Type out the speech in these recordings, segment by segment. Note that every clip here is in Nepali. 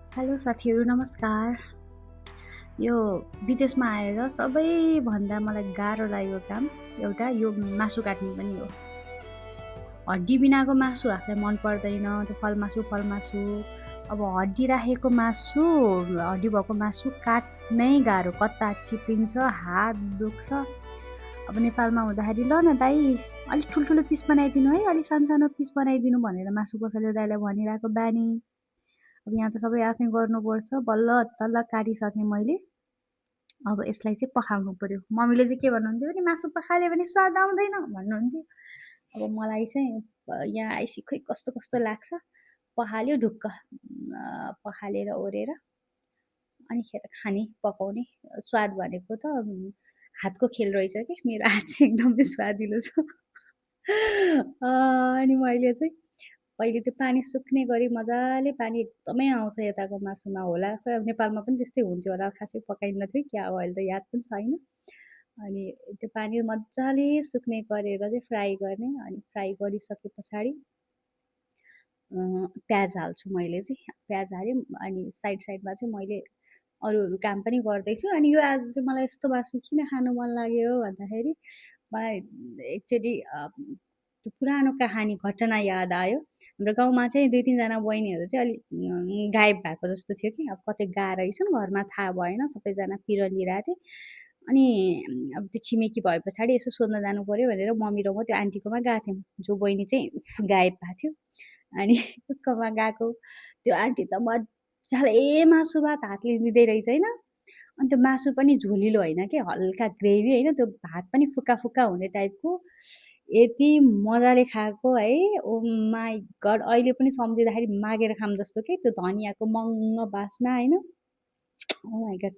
हेलो साथीहरू नमस्कार। यो विदेशमा आएर सबैभन्दा मलाई गाह्रो लागेको काम एउटा यो मासु काट्ने पनि हो। हड्डी बिनाको मासु आफूलाई मन पर्दैन, त्यो फलमासु। अब हड्डी राखेको मासु, हड्डी भएको मासु काट्नै गाह्रो, कता चिप्लिन्छ, हात दुख्छ। अब नेपालमा हुँदाखेरि ल न दाइ अलिक ठुल्ठुलो पिस बनाइदिनु है, अलिक सानो पिस बनाइदिनु भनेर मासु पसले दाइलाई भनिरहेको बानी। अब यहाँ त सबै आफै गर्नुपर्छ। बल्ल तल्ल काटिसकेँ मैले। अब यसलाई चाहिँ पखाल्नु पर्यो। मम्मीले चाहिँ के भन्नुहुन्थ्यो भने मासु पखाल्यो भने स्वाद आउँदैन भन्नुहुन्थ्यो। अब मलाई चाहिँ यहाँ आइसी खोइ कस्तो कस्तो लाग्छ। पखाल्यो ढुक्क पखालेर ओरेर अनिखेर खाने पकाउने। स्वाद भनेको त हातको खेल रहेछ कि मेरो हात चाहिँ एकदमै स्वादिलो छ। अनि मैले चाहिँ पहिले त्यो पानी सुक्ने गरी मजाले पानी एकदमै आउँछ यताको मासुमा होला। खै अब नेपालमा पनि त्यस्तै हुन्थ्यो होला, खासै पकाइन्न थियो क्या, अब अहिले त याद पनि छैन। अनि त्यो पानी मजाले सुक्ने गरेर चाहिँ फ्राई गर्ने। अनि फ्राई गरिसके पछाडि प्याज हाल्छु मैले चाहिँ। प्याज हालेँ अनि साइडमा चाहिँ मैले अरू काम पनि गर्दैछु। अनि यो आज चाहिँ मलाई यस्तो मासु किन खानु मन लाग्यो भन्दाखेरि मलाई एकचोटि त्यो पुरानो कहानी घटना याद आयो। हाम्रो गाउँमा चाहिँ 2-3 जना बहिनीहरू चाहिँ अलिक गायब भएको जस्तो थियो कि, अब कतै गएको रहेछन् घरमा थाहा भएन, सबैजना पिरलिरहेको थिए। अनि अब त्यो छिमेकी भए पछाडि यसो सोध्न जानु पर्यो भनेर मम्मी र म त्यो आन्टीकोमा गएको थियौँ, जो बहिनी चाहिँ गायब भएको थियो। अनि उसकोमा गएको, त्यो आन्टी त मजाले मासु भात हातले दिँदै रहेछ होइन। अनि त्यो मासु पनि झोलिलो होइन कि, हल्का ग्रेभी होइन, त्यो भात पनि फुक्का फुक्का हुने टाइपको। यति मजाले खाएको है, ओ माई गड, अहिले पनि सम्झिँदाखेरि मागेर खाऊँ जस्तो कि। त्यो धनियाँको मङ्ग बास्ना होइन, ओ माई गड।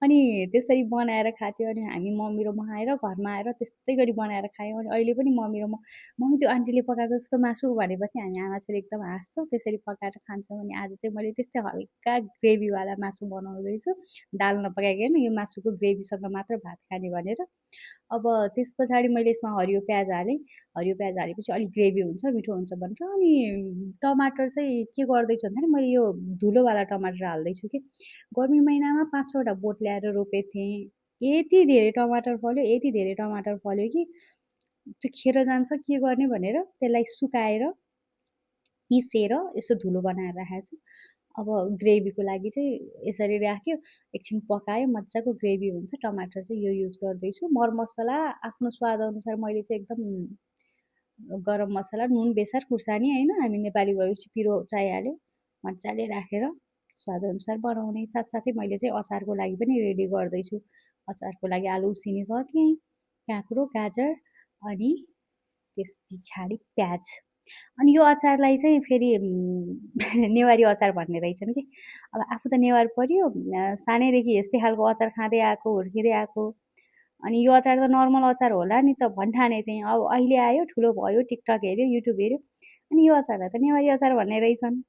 अनि त्यसरी बनाएर खाथ्यो। अनि हामी मम्मी र म आएर घरमा आएर त्यस्तै गरी बनाएर खायौँ। अनि अहिले पनि मम्मी र म, मम्मी त्यो आन्टीले पकाएको जस्तो मासु भनेपछि हामी आमा छोरी एकदम हाँस्छौँ, त्यसरी पकाएर खान्छौँ। अनि आज चाहिँ मैले त्यस्तै हल्का ग्रेभीवाला मासु बनाउँदैछु, दाल नपकाइकन यो मासुको ग्रेभीसँग मात्र भात खाने भनेर। अब त्यस पछाडि मैले यसमा हरियो प्याज हालेँ। हरियो प्याज हालेपछि अलिक ग्रेभी हुन्छ, मिठो हुन्छ भनेर। अनि टमाटर चाहिँ के गर्दैछु भन्दाखेरि मैले यो धुलोवाला टमाटर हाल्दैछु कि। गर्मी महिनामा 5-6वटा बोट ल्याएर रोपेको थिएँ। यति धेरै टमाटर फल्यो, यति धेरै टमाटर फल्यो कि त्यो खेर जान्छ के गर्ने भनेर त्यसलाई सुकाएर पिसेर यसो धुलो बनाएर राखेको छु। अब ग्रेभीको लागि चाहिँ यसरी राख्यो, एकछिन पकायो, मजाको ग्रेभी हुन्छ। टमाटर चाहिँ यो युज गर्दैछु। मरमसला आफ्नो स्वादअनुसार मैले चाहिँ एकदम गरम मसला, नुन, बेसार खुर्सानी होइन, हामी नेपाली भएपछि पिरो चाहिहाल्यो, मजाले राखेर स्वादअनुसार बनाउने। साथसाथै मैले चाहिँ अचारको लागि पनि रेडी गर्दैछु। अचारको लागि आलु उसिनिसकेँ, काँक्रो, गाजर अनि त्यस पछाडि प्याज। अनि यो अचारलाई चाहिँ फेरि नेवारी अचार भन्ने रहेछन् कि। अब आफू त नेवार पऱ्यो, सानैदेखि यस्तै खालको अचार खाँदै आएको, हुर्किँदै आएको। अनि यो अचार त नर्मल अचार होला नि त भन्ठाने थिएँ। अब अहिले आयो, ठुलो भयो, टिकटक हेऱ्यो, युट्युब हेऱ्यो, अनि यो अचारलाई त नेवारी अचार भन्ने रहेछन्।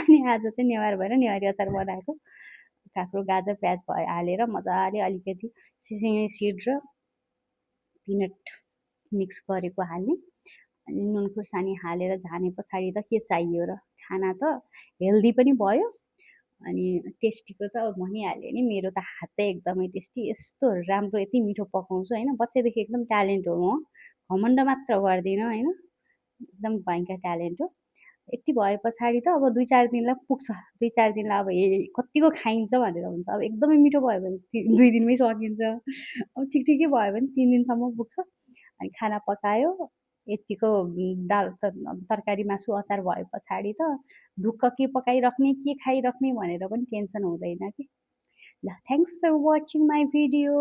अनि आज चाहिँ नेवार भएर नेवारी अचार बनाएको। काँक्रो, गाजर, प्याज हालेर मजाले अलिकति सिसिमी सिड र पिनट मिक्स गरेको हाल्ने। अनि नुन खुर्सानी हालेर झाने पछाडि त के चाहियो र। खाना त हेल्दी पनि भयो अनि टेस्टीको त अब भनिहाल्यो नि, मेरो त हातै एकदमै टेस्टी, यस्तो राम्रो, यति मिठो पकाउँछु होइन। बच्चादेखि एकदम ट्यालेन्ट हो म, घमण्ड मात्र गर्दिनँ होइन, एकदम भयङ्कर ट्यालेन्ट हो। यति भए पछाडि त अब 2-4 दिनलाई पुग्छ। 2-4 दिनलाई अब कतिको खाइन्छ भनेर हुन्छ। अब एकदमै मिठो भयो भने 2 दिनमै सकिन्छ। अब ठिक भयो भने 3 दिनसम्म पुग्छ। अनि खाना पकायो, यतिको दाल तरकारी, मासु, अचार भए पछाडि त ढुक्क के पकाइराख्ने, के खाइराख्ने भनेर पनि टेन्सन हुँदैन कि। ल, thanks for watching my video.